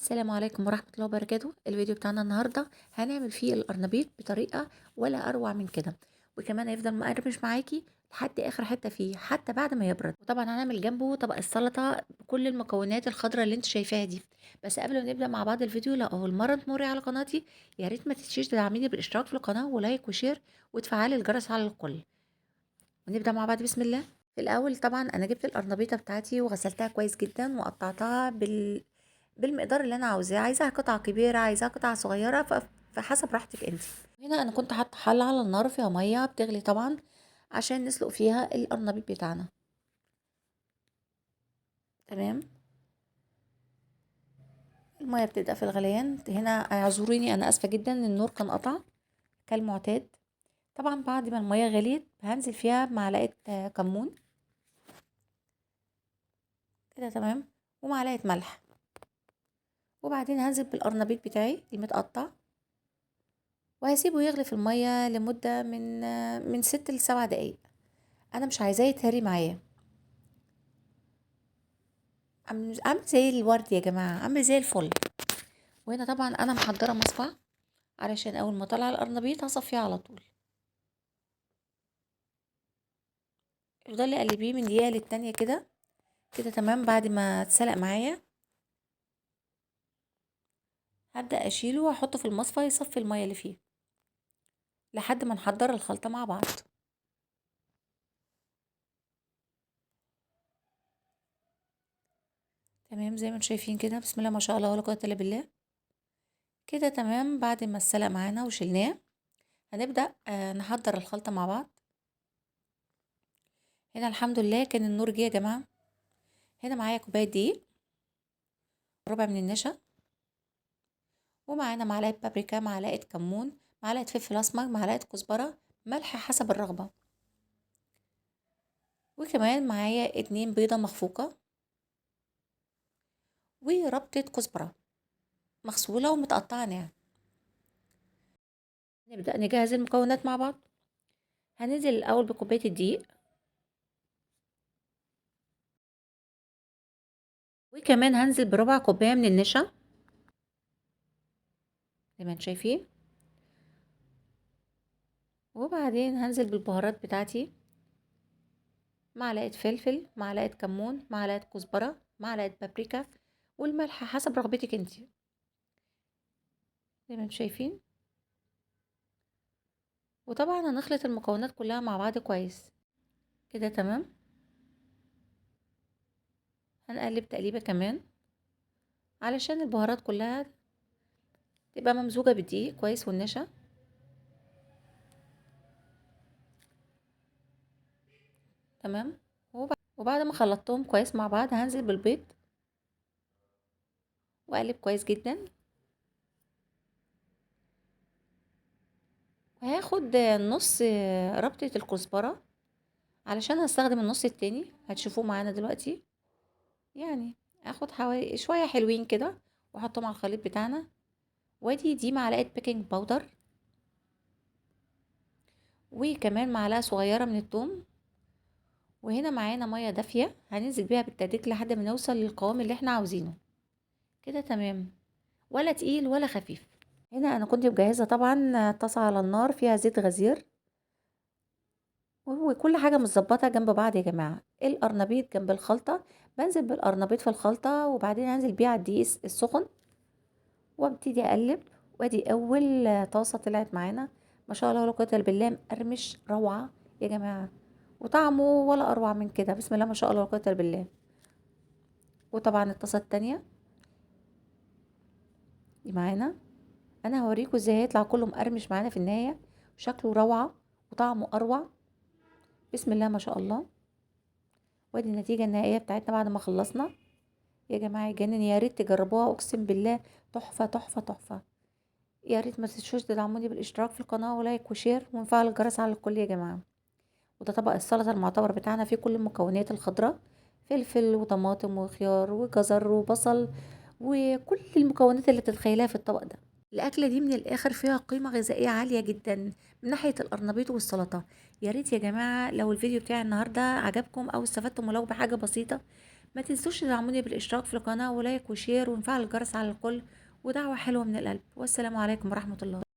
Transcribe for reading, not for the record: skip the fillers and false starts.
السلام عليكم ورحمة الله وبركاته. الفيديو بتاعنا النهاردة هنعمل فيه القرنبيط بطريقة ولا أروع من كده، وكمان هيفضل مقرمش معاكي لحد آخر حتة فيه حتى بعد ما يبرد. وطبعا هنعمل جنبه طبق السلطة بكل المكونات الخضراء اللي انت شايفاها دي. بس قبل ما نبدأ مع بعض الفيديو، لو أول مرة تمري على قناتي يا ريت ما تنسيش تدعميني بالاشتراك في القناة و like و share وتفعلي الجرس على الكل. ونبدأ مع بعض بسم الله. في الأول طبعا أنا جبت القرنبيطة بتاعتي وغسلتها كويس جدا وقطعتها بالمقدار اللي انا عاوزاه، عايزاها قطعه كبيرة عايزاها قطعه صغيرة، فحسب راحتك انت. هنا انا كنت حاطه حله على النار فيها مية بتغلي طبعا عشان نسلق فيها القرنبيط بتاعنا. تمام، المية بتبدا في الغليان. هنا اعذريني انا اسفه جدا النور كان قطع كالمعتاد. طبعا بعد ما المية غليت هنزل فيها معلقه كمون كده، تمام، ومعلقة ملح، وبعدين هنزل بالقرنبيط بتاعي المتقطع وهسيبه يغلي في المية لمدة من 6 ل7 دقايق. انا مش عايزاه يتهري معايا، عامل زي الورد يا جماعة، عامل زي الفل. وهنا طبعا انا محضرة مصفى علشان اول ما طلع القرنبيط هصفيه على طول. افضلي قلبية من دقيقة للتانيه كده كده. تمام، بعد ما اتسلق معايا هبدأ أشيله وأحطه في المصفى يصفي المية اللي فيه لحد ما نحضر الخلطة مع بعض. تمام، زي ما انتم شايفين كده، بسم الله ما شاء الله ولا قوة إلا بالله كده. تمام، بعد ما اتسلق معانا وشلناه هنبدأ نحضر الخلطة مع بعض. هنا الحمد لله كان النور جه يا جماعة. هنا معايا كوباية دقيق، ربع من النشا، ومعانا معلقة بابريكا، معلقة كمون، معلقة فلفل أسمر، معلقة كزبرة، ملح حسب الرغبة، وكمان معايا 2 بيضة مخفوقة، وربطة كزبرة مغسولة ومتقطعة ناعم. نبدأ نجهز المكونات مع بعض. هننزل الأول بكوباية الدقيق، وكمان هنزل بربع كوباية من النشا زي ما انتم شايفين، وبعدين هنزل بالبهارات بتاعتي، معلقة فلفل، معلقة كمون، معلقة كزبرة، معلقة بابريكا، والملح حسب رغبتك انتي زي ما انتم شايفين. وطبعا هنخلط المكونات كلها مع بعض كويس كده. تمام، هنقلب تقليبة كمان علشان البهارات كلها تبقى ممزوجة بالدقيق كويس والنشا. تمام، وبعد ما خلطتهم كويس مع بعض هنزل بالبيض واقلب كويس جدا. وهاخد نص ربطة الكزبرة علشان هستخدم النص التاني، هتشوفوه معانا دلوقتي. يعني اخد حوالي شوية حلوين كده واحطهم على الخليط بتاعنا. وادي دي معلقة baking powder، وكمان معلقة صغيرة من الثوم. وهنا معانا مية دافية هننزل بيها بالتدريج لحد ما نوصل للقوام اللي احنا عاوزينه كده. تمام، ولا تقيل ولا خفيف. هنا انا كنت مجهزة طبعا طاسة على النار فيها زيت غزير، وكل حاجة متظبطة جنب بعض يا جماعة. القرنبيط جنب الخلطة، بنزل بالقرنبيط في الخلطة، وبعدين هنزل بيه على الدقيق السخن وابتدي اقلب. وادي اول طاسه طلعت معانا ما شاء الله ولا قوة الا بالله، مقرمش روعه يا جماعة، وطعمه ولا اروع من كده، بسم الله ما شاء الله ولا قوة الا بالله. وطبعا الطاسه التانية دي معانا، انا هوريكم ازاي هيطلع كله مقرمش معانا في النهاية، شكله روعه وطعمه اروع، بسم الله ما شاء الله. وادي النتيجة النهائية بتاعتنا بعد ما خلصنا يا جماعة، يجنن، يا ريت تجربوها، اقسم بالله تحفة تحفة تحفة. يا ريت ما تنسوش تدعموني بالاشتراك في القناة و like و share ونفعل الجرس على الكل يا جماعة. وده طبق السلطة المعتبر بتاعنا فيه كل المكونات الخضراء، فلفل وطماطم وخيار وجزر وبصل وكل المكونات اللي تتخيلها في الطبق ده. الاكلة دي من الاخر فيها قيمة غذائية عالية جدا من ناحية القرنبيط والسلطة. يا ريت يا جماعة لو الفيديو بتاعي النهارده عجبكم او استفدتم ولو بحاجة بسيطة، ما تنسوش تدعموني بالاشتراك في القناة و like و share ونفعل الجرس على الكل، ودعوة حلوة من القلب. والسلام عليكم ورحمة الله.